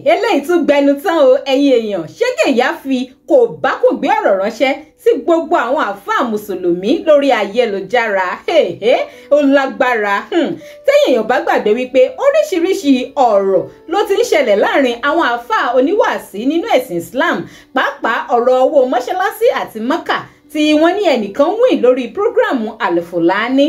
Eléyìí tún gbẹnu tán o, ẹ̀yin èèyàn. Ṣégeyà fi kò bá kò gbé ọ̀rọ̀ ránṣẹ́ sí gbogbo àwọn àfáà mùsùlùmí lórí ayélujára. Ó lágbára. Tẹ́yìn èèyàn bá gbàgbé wípé oríṣiríṣi ọ̀rọ̀ ló ti ń ṣẹlẹ̀ láàrin àwọn àfáà oníwàásí nínú ẹ̀sìn Islam, pàápàá ọ̀rọ̀ owó mọ́ṣáláṣí àti Mọ́kà tí wọ́n ní ẹnìkan wìn lórí prógráàmù Alfulani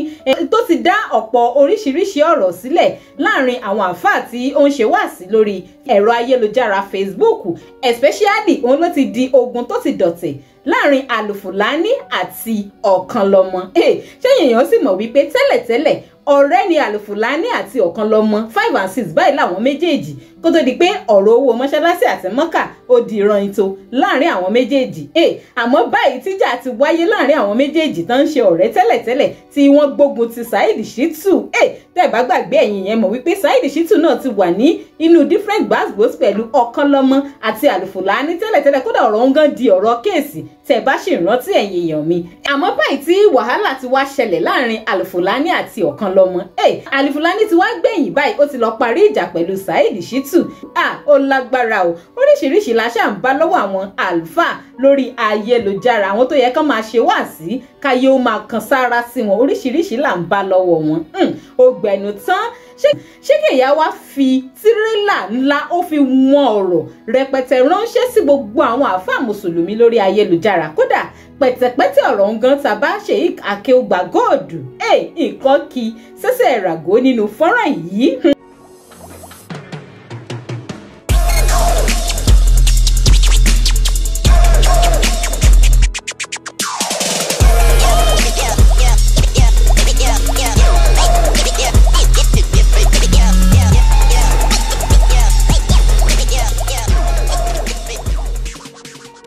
tó ti dá ọ̀pọ̀ oríṣiríṣi ọ̀rọ̀ sílẹ̀ láàrin àwọn àfáà tí ó ń ṣe wáàsí lórí ẹ̀rọ ayélujára Facebook, especially òun ló ti di ogun tó ti dọ̀tẹ̀ láàrin Alfulani àti Ọ̀kanlọ́mọ. Ṣé èèyàn sì mọ̀ wípé tẹ́lẹ̀tẹ́lẹ̀ ọ̀rẹ́ ni Alfulani àti Ọ̀kanlọ́mọ, 5 and 6 báyìí làwọn méjèèjì, kó tó di pé ọ̀rọ̀ owó mọ́ṣáláṣí àti Mọ́kà ó di ìran ìtò láàrin àwọn méjèèjì. Àmọ́ báyìí tíjà ti wáyé láàrin àwọn méjèèjì tó ń ṣe ọ̀rẹ́ tẹ́lẹ̀tẹ́lẹ̀ tí wọ́n gbógun ti Saheed Shittu. Tẹ́ bá gbàgbé, ẹ̀yin yẹn mọ̀ wípé Saheed Shittu náà ti wà ní inú different gbàgbós pẹ̀lú Ọ̀kanlọ́mọ àti Alfulani tẹ́lẹ̀tẹ́lẹ̀, kódà ọ̀rọ̀ ń gan di ọ̀rọ̀ case, tẹ́ bá ṣì rántí, ẹ̀yin èèyàn mi. Àmọ́ báyìí tí wàhálà ti wá ṣẹlẹ̀ láàrin Alfulani àti Ọ̀kanlọ́mọ, Alfulani ti wá gbẹ̀yìn báyìí, ó ti lọ parí ìjà pẹ̀lú Saheed Shittu. Ó lágbára o. Oríṣiríṣi la ṣáà ń bá lọ́wọ́ àwọn àlùfáà lórí ayélujára, àwọn tó yẹ kán máa ṣe wáàsí káyé ó máa kan sára sí wọn, oríṣiríṣi là ń bá lọ́wọ́ wọn. Ó gbẹ̀nu tán. Ṣégeyà wá fi tírélà ńlá, ó fi wọn ọ̀rọ̀ rẹpẹtẹ ránṣẹ́ sí gbogbo àwọn àáfàá mùsùlùmí lórí ayélujára, kódà pẹ̀tẹ̀pẹ̀tẹ̀ ọ̀rọ̀ ń gan tàbá Sheikh Akeugba Gold. Nǹkan kí sẹ́sẹ̀ ràgó nínú fọ́nrán yìí.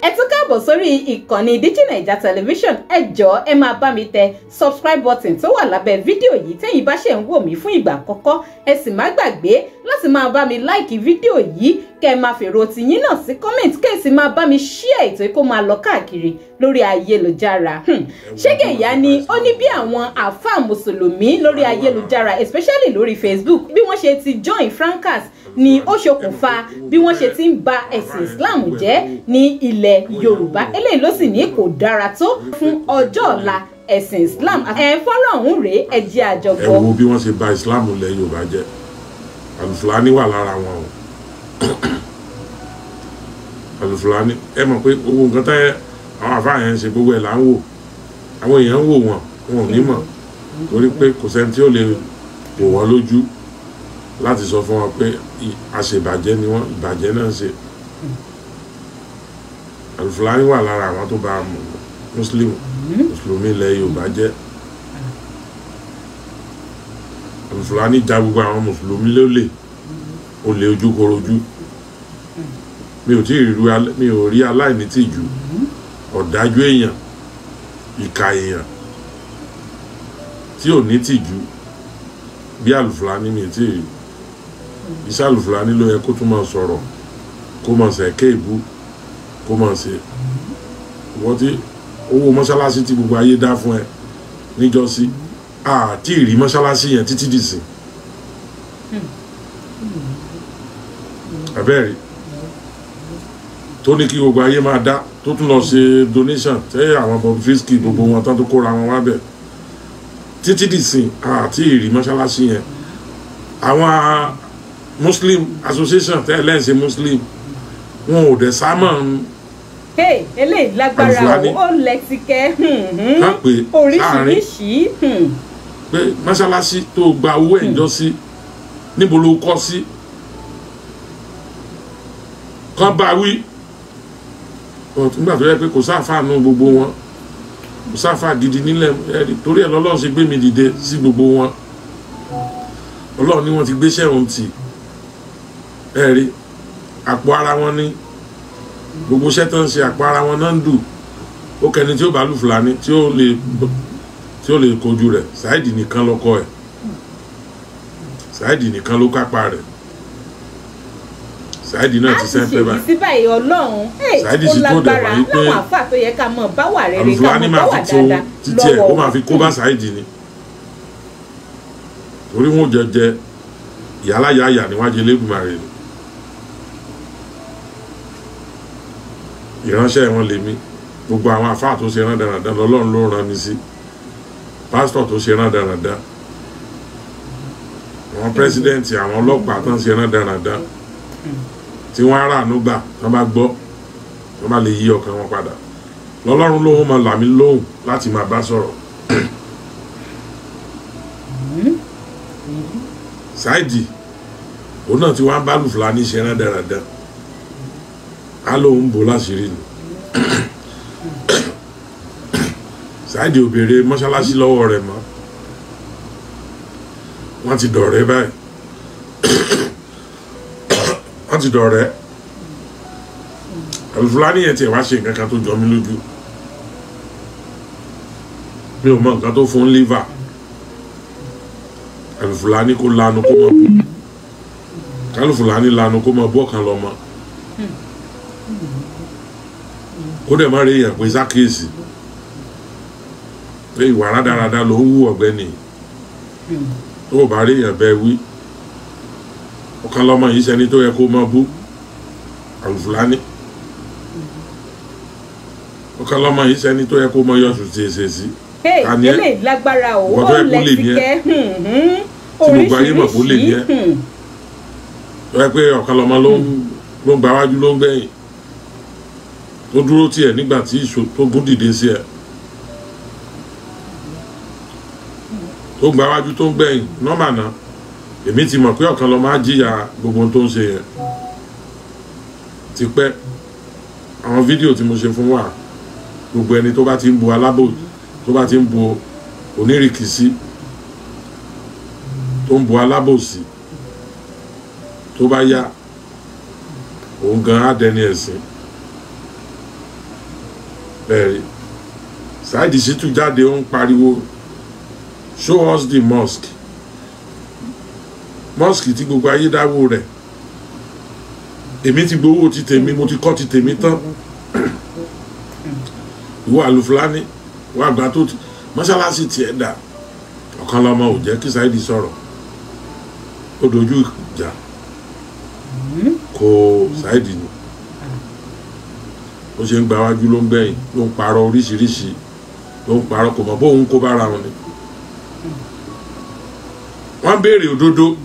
Ẹ tún káàbọ̀ sórí ìkànnì DigiNaija Television. Ẹ jọ̀ọ́, ẹ máa bá mi tẹ subscribe button tó wà lábẹ́ fídíò yìí tẹ́yin bá ṣe ń wò mí fún ìgbà àkọ́kọ́. Ẹ sì má gbàgbé láti máa bá mi like fídíò yìí, kẹ́ ẹ máa fèrò tiyín náà sí comment, kẹ́ ẹ sì máa bá mi share ètò kó máa lọ káàkiri lórí ayélujára. Ṣégeyà ni ó ní bí àwọn àáfàá mùsùlùmí lórí ayélujára, especially lórí Facebook, bí wọ́n ṣe ti join fracas ni ó ṣokùnfà bí wọ́n ṣe ti ń ba ẹ̀sìn Islam jẹ́ ní ilẹ̀ Yorùbá. Eléyìí ló sì ní kò dára tó fún ọjọ́ ọ̀la ẹ̀sìn Islam. Ẹ̀ fọ́nrán ọ̀hún rèé, ẹ jẹ́ a jọ gbọ́. Ẹ wo bí wọ́n ṣe ba Islam ilẹ̀ Yorùbá jẹ́. Alfulani wà lára wọn o. Alfulani, ẹ mọ̀ pé gbogbo nǹkan tẹ́ àwọn àfáà yẹn ń ṣe, gbogbo ẹ̀ là ń wò. Àwọn èèyàn ń wò wọ́n, wọn ò ní mọ̀, torí pé kò sẹ́ni tí ó lè wò wọ́n lójú láti sọ fún wọn pé àṣebàjẹ́ ni wọ́n, ìbàjẹ́ náà ń ṣe. Alfulani wà lára àwọn tó bá Muslim, mùsùlùmí ilẹ̀ Yorùbá jẹ́. Alfulani ja gbogbo àwọn mùsùlùmí lólè, olè ojúkorojú. Mi ò tí ì rí, mi ò rí aláìní tìjú, ọ̀dájú èèyàn, ìkà èèyàn tí ò ní tìjú bí Alfulani, mi ò tí ì rí. Iṣẹ́ Alfulani ló yẹ kó tún máa sọ̀rọ̀, kó máa ṣẹ̀kẹ́ ìbú, kó máa ṣe wọ́n tí owó mọ́ṣáláṣí tí gbogbo ayé dá fún ẹ níjọ́sí, àti ìrí mọ́ṣáláṣí yẹn títí dìsìn abẹ́rẹ́ tó ní kí gbogbo ayé máa dá, tó tún lọ ṣe donation tẹ́ àwọn Bobrisky, gbogbo wọn tán tó kóra wọn wá bẹ̀ títí dìsìn, àti ìrí mọ́ṣáláṣí yẹn. Àwọn Muslim Association tẹ́ lẹ́sìn Muslim, wọn ò dẹ̀ sámọ̀. Hey, eléyìí lágbára o, ó lẹ́tìkẹ́ oríṣiríṣi. Pé mọ́ṣáláṣí tó gba owó ẹ̀jọ́ sí, níbo ló kọ́ sí? Kán bá wí nígbà tó yẹ pé kò sáfà nù gbogbo wọn, kò sáfà gidi nílẹ̀. Torí ẹ̀ lọ́lọ́run ṣe gbé mi dìde sí gbogbo wọn. Ọlọ́run ni wọ́n ti gbéṣẹ́ òun tì. Ẹ̀rí àpò ara wọn ní gbogbo iṣẹ́ tó ń ṣe, àpò ara wọn náà ń dù. Ó kẹni tí ó bá lù Fúlàní tí ó lè kojú rẹ̀. Saheed nìkan lọ́kọ ẹ̀, Saheed nìkan ló kápá rẹ̀. Saheed náà ti sẹ́ńpẹ́ báyìí. Sí báyìí, Ọlọ́run, ó lágbára láwọn àfáà tó yẹ ká mọ̀ bá wà rere, ká mọ̀ bá wà dáadáa. Títí ẹ̀ ó máa fi kó bá Saheed ni, torí wọn ò jẹ jẹ. Ìyáláyà níwájú Elédùmarè ni. Ìránṣẹ́ wọn lèmi. Gbogbo àwọn àfáà tó ṣe rán dandan lọ́lọ́run ló rán mi sí. Pásítọ̀ tó ṣe rán dandan, àwọn pírẹsidẹ́ǹtì, àwọn ọlọ́pàá tó ń ṣe rán dandan, tí wọ́n á ràánú gbà, tí wọ́n bá gbọ́, tí wọ́n bá lè yí ọkàn wọn padà, lọ́lọ́run lóhùn máa là mí lóhùn láti máa bá sọ̀rọ̀. Saidi òun náà tí wọ́n á bá Lùfúlàní ṣe rán dandan, á lóhùn bò láṣìírí ni. Saidi ò béèrè mọ́ṣáláṣí lọ́wọ́ rẹ̀ mọ́, wọ́n ti dọ̀rẹ́ báyìí. Wọ́n ti dọ̀rẹ́. Lùfúlàní yẹn tiẹ̀ wá ṣe nǹkan kan tó jọ mí lójú. Mi ò mọ nǹkan tó fún liver. Lùfúlàní kó lanu kó mọ bú, kálùfúlàní lanu kó mọ bú ọ̀kan lọ́mọ, kó dẹ̀ má rí èèyàn pé sákèésì pé ìwà rádaràda ló ń wú ọ̀gbẹ́ni. Tó o bá rí èèyàn bẹ́ẹ̀ wí, ọ̀kan lọ́mọ yìí ṣẹni tó yẹ kó mọ bú Lùfúlàní. Ọ̀kan lọ́mọ yìí ṣẹni tó yẹ kó mọ yọ̀sùn ṣèṣe sí. Eléyìí lágbára o, ó lẹ́sìkẹ́ oríṣiríṣi. Tó yẹ pé ọ̀kan lọ́mọ ló ń gbáwájú ló ń gbẹ̀yìn, tó dúró tiẹ̀ nígbà tí ìṣó tó gún dìde sí ẹ, tó gbáwájú tó ń gbẹ̀yìn nọ́mà náà. Èmi ti mọ̀ pé ọ̀kan lọ́mọ á jìyà gbogbo tó ń ṣe yẹn tipẹ́. Àwọn fídíò tí mo ṣe fún wa, gbogbo ẹni tó bá ti ń bu alábò, tó bá ti ń bu onírìkìsí, tó ń bu alábòsí, tó bá yá òun gan á dẹni ẹ̀sìn. Bẹ́ẹ̀ Saidi Shittu jáde, ó ń pariwo show us the mosque. Mosque tí gbogbo ayé dáwó rẹ̀. Èmi ti gbowó ti tèmi, mo ti kọ́ ti tèmi tán. Ìwọ Lùfúlàní, ìwọ àgbà tó ti mọ́ṣáláṣí tiẹ̀ dà. Ọ̀kan lọ́mọ ò jẹ́ kí Saidi sọ̀rọ̀, ó dojú ìjà kò Saidi ni. Ó ṣe ń gbáwájú ló ń gbẹ̀yìn, ló ń parọ́ oríṣiríṣi, ló ń parọ́, kò mọ̀ bóun kó bára wọn ni. Wọ́n béèrè òdodo,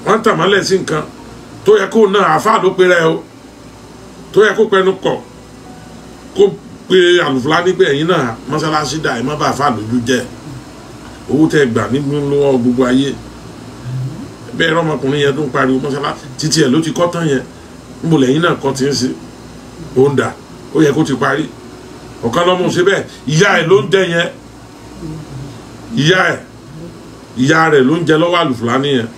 wọ́n tàmálẹ̀ sí nǹkan tó yẹ kó náà àáfàá ló pera ẹ o, tó yẹ kó pẹnu kọ, kó pe Lùfúlàní pé ẹ̀yin náà mọ́ṣáláṣí dà, ẹ má bàa fà lójú jẹ́, owó tẹ́ gbà nínú lọ́wọ́ gbogbo ayé. Bẹ́ẹ̀ ọmọkùnrin yẹn tó ń pariwo mọ́ṣáláṣí títí ẹ̀ ló ti kọ́ tán yẹn, níbo lẹ́yìn náà kọ́ ti ń ṣe ó ń dà, ó yẹ kó ti parí. Ọ̀kan lọ́mọ ṣe bẹ́ẹ̀, ìyá ẹ̀ ló ń jẹ yẹn, ìyá rẹ̀ ló ń jẹ lọ́wọ́ Lùfúlàní yẹn.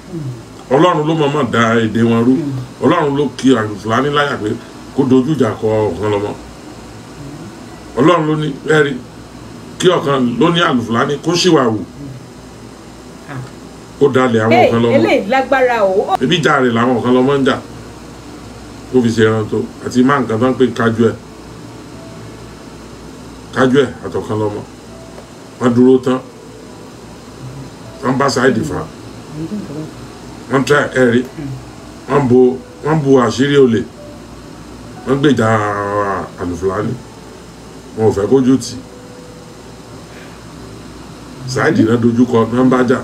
Ọlọ́run ló mọ̀ọ́mọ̀ da èdè wọn rú. Ọlọ́run ló kí Lùfúlàní láyà pé kó dojú ìjà kọ ọ̀kan lọ́mọ. Ọlọ́run ló ní ẹ̀rí kí ọ̀kan ló ní Lùfúlàní kó ṣìwà wù, kó dalẹ̀ àwọn ọ̀kan lọ́mọ. Eléyìí lágbára o. Ebi ìjà rẹ̀ làwọn ọ̀kan lọ́mọ ń jà tó fi ṣe ẹran tó àti má nǹkan tó ń pè kájú ẹ̀, kájú ẹ̀ àtọ̀kan lọ́mọ. Wọ́n dúró tán, wọ́n bá Saidi fà, wọ́n tẹ ẹ̀rí, wọ́n bo àṣírí olè, wọ́n gbèjà Lùfúlàní, wọn ò fẹ́ kójú tì. Saidi náà dojúkọ náà ń bá jà.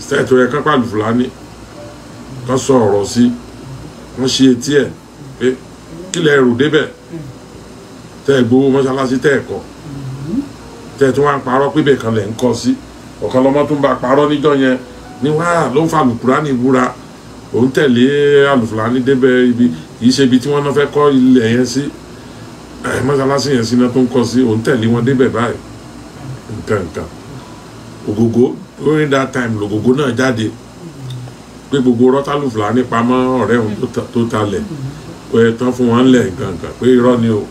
Sẹ́ẹ̀tì yẹ kápá Lùfúlàní kán sọ ọ̀rọ̀ sí, wọ́n ṣe etí ẹ̀ pé kí lẹ rò débẹ̀ tẹ́ ẹ gbowó mọ́ṣáláṣí tẹ́ ẹ kọ́, tẹ́ ẹ tún wá ń parọ́ pé bẹ́ẹ̀ kan lẹ̀ ń kọ́ sí. Ọ̀kan lọ́mọ tún bá parọ́ níjọ́ yẹn ní wá ló ń fa Lùkúránì búra, òun tẹ̀lé Lùfúlàní débẹ̀ ibi kì í ṣe ibi tí wọ́n náà fẹ́ kọ́ ilẹ̀ yẹn sí, mọ́ṣáláṣí yẹn sí náà tó ń kọ́ sí, òun tẹ̀lé wọn débẹ̀ báyìí. Nǹkan nǹkan Ògògó during that time lògògó náà jáde pé gbogbo rọ́tà Lùfúlàní pamọ́ ọ̀rẹ́ òun tó talẹ̀ pé tán fún wọn lẹ̀ nǹkan nǹkan pé irọ́ ni o.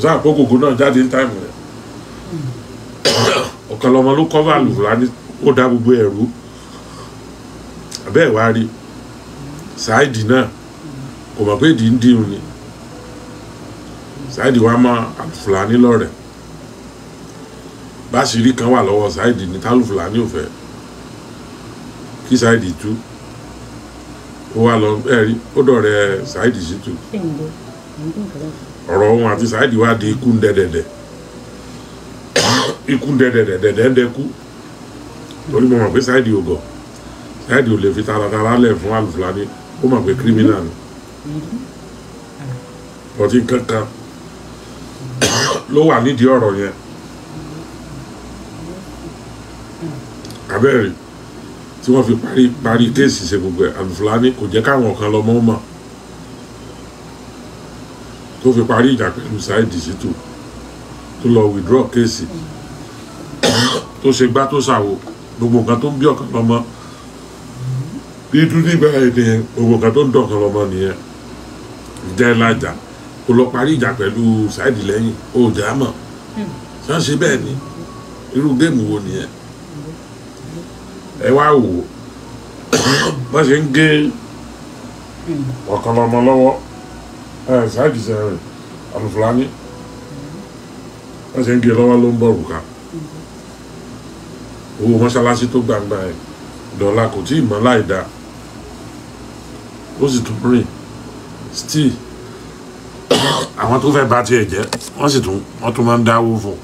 Sáà pé Ògògó náà jáde ní táìmù rẹ̀. Ọ̀kan lọ́mọ ló kọ́fà Lùfúlàní, ó dá gbogbo ẹ̀rú. Àbẹ́ ẹ̀ wá rí Saidi náà kò mọ̀ pé ìdí ń dìrun ni. Saidi wá mọ́ Lùfúlàní lọ́rẹ̀. Báṣìírí kan wà lọ́wọ́ Saidi ní tálùfúlàní ò fẹ́ kí Saidi tú. Ó wá lọ ẹ̀rí ó dọ̀rẹ́ Saheed Shittu. Ọ̀rọ̀ òun àti Saheed wá di ikú ń dẹ̀dẹ̀dẹ̀, ikú ń dẹ̀dẹ̀dẹ̀ ń dẹ́kú, torí mo mọ̀ pé Saheed ò gọ̀, Saheed ò lè fi taratara lẹ̀ fún Alufulani. Ó mọ̀ pé criminal ni, ọtí kankan ló wà nídìí ọ̀rọ̀ yẹn. Abẹ́rẹ́ tí wọ́n fi parí case, ṣe gbogbo ẹ̀, Alufulani kò jẹ́ káwọn kan lọ mọ́ tó fi parí ìjà pẹ̀lú Saheed Shittu, tó lọ withdraw case, tó ṣe gbá, tó ṣàwò, gbogbo nǹkan tó ń bí ọ̀kan lọ́mọ bí dúdú ìgbà yẹn nìyẹn. Gbogbo nǹkan tó ń dọ̀kan lọ́mọ nìyẹn. Ìjà ẹ̀ lajà, kò lọ parí ìjà pẹ̀lú Saheed lẹ́yìn ó jà á mọ̀ ṣé wọ́n ṣe bẹ́ẹ̀ ni? Irú game wo nìyẹn? Ẹ wá wò ó, bọ́n ṣe ń gé ọ̀kan lọ́mọ lọ́wọ́ ẹ, Saheed sẹ́rìn Alufulani, wọ́n ṣe ń gé lọ́wọ́ ló ń bọ̀ rùkà owó mọ́ṣáláṣí tó gbangba ẹ̀ dọ̀la kò tí ì mọ́ láì dáa, ó sì tún rìn still. Àwọn tó fẹ́ bá tiẹ̀ jẹ́, wọ́n sì tún wọ́n tún máa ń dáwó fún,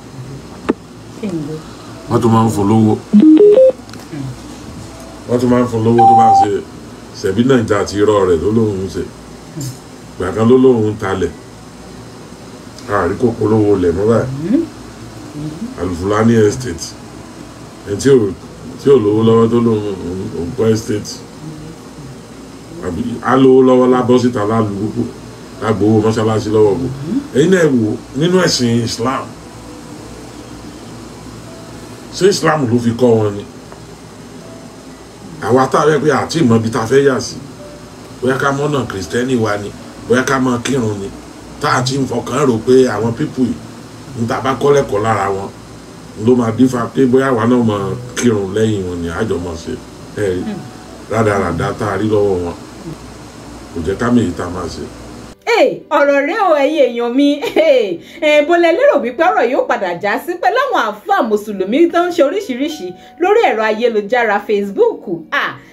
wọ́n tún máa ń fún lówó, wọ́n tún máa ń fún lówó tó bá ń ṣe ṣẹ̀bí Nàìjà àti irọ́ rẹ̀ ló lóun ń ṣe. Gbàgán ló lóun ń talẹ̀, àárí kó polówó lẹ̀ mọ́ báyìí. Alufulani Estate, ẹni tí ò lówó lọ́wọ́ tó lóun òun kọ́ estate, àbí á lówó lọ́wọ́ lábọ́ síta lálùúgbò lágbowó mọ́ṣáláṣí lọ́wọ́ bò. Ẹ̀yin náà wò nínú ẹ̀sìn Islam, ṣé Islam ló fi kọ́ wọn ni? Àwa tá a rẹ pé àti ìmọ̀ ibi tá a fẹ́ yà sí, bóyá ká mọ́nà Kìrìsìtẹ́nì wa ni, bóyá ká mọ kírun ni, tá a ti ń fọkàn rò pé àwọn people yìí ń tá a bá kọ́ lẹ́kọ̀ọ́ lára wọn ló máa dífá pé bóyá àwa náà mọ kírun lẹ́yìn wọn ni àjọ mọ̀ ṣe. Ẹ rí rádaràdá tá a rí lọ́wọ́ wọn, kò jẹ́ ká mèyí tá a máa ṣe. Ọ̀rọ̀ rẹ o, ẹ̀yin èèyàn mi, bó lẹ lérò wípé ọ̀rọ̀ yóò padà já sí pẹ̀lú àwọn àáfàá mùsùlùmí tó ń ṣe oríṣiríṣi lórí ẹ̀rọ ayélujára Facebook?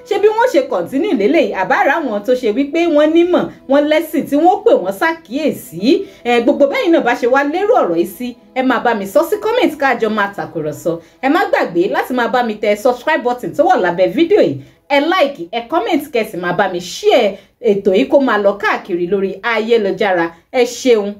Ṣé bí wọ́n ṣe continue lélẹ̀, àbára àwọn tó ṣe wípé wọ́n nímọ̀, wọ́n lẹ́sìn, tí wọ́n pè wọ́n ṣàkíyèsí? Gbogbo bẹ́yìn náà bá ṣe wá lérò ọ̀rọ̀ yìí sí, ẹ máa bá mi sọ sí comment, káàjọ máa tàkùrọ̀sọ. Ẹ má gbàgbé láti máa bá mi tẹ subscribe button tó wà lábẹ́ fídíò yìí. Ẹ like, ẹ comment, kẹ́ sì máa bá mi share ètò yìí kó máa lọ káàkiri lórí ayélujára. Ẹ ṣeun.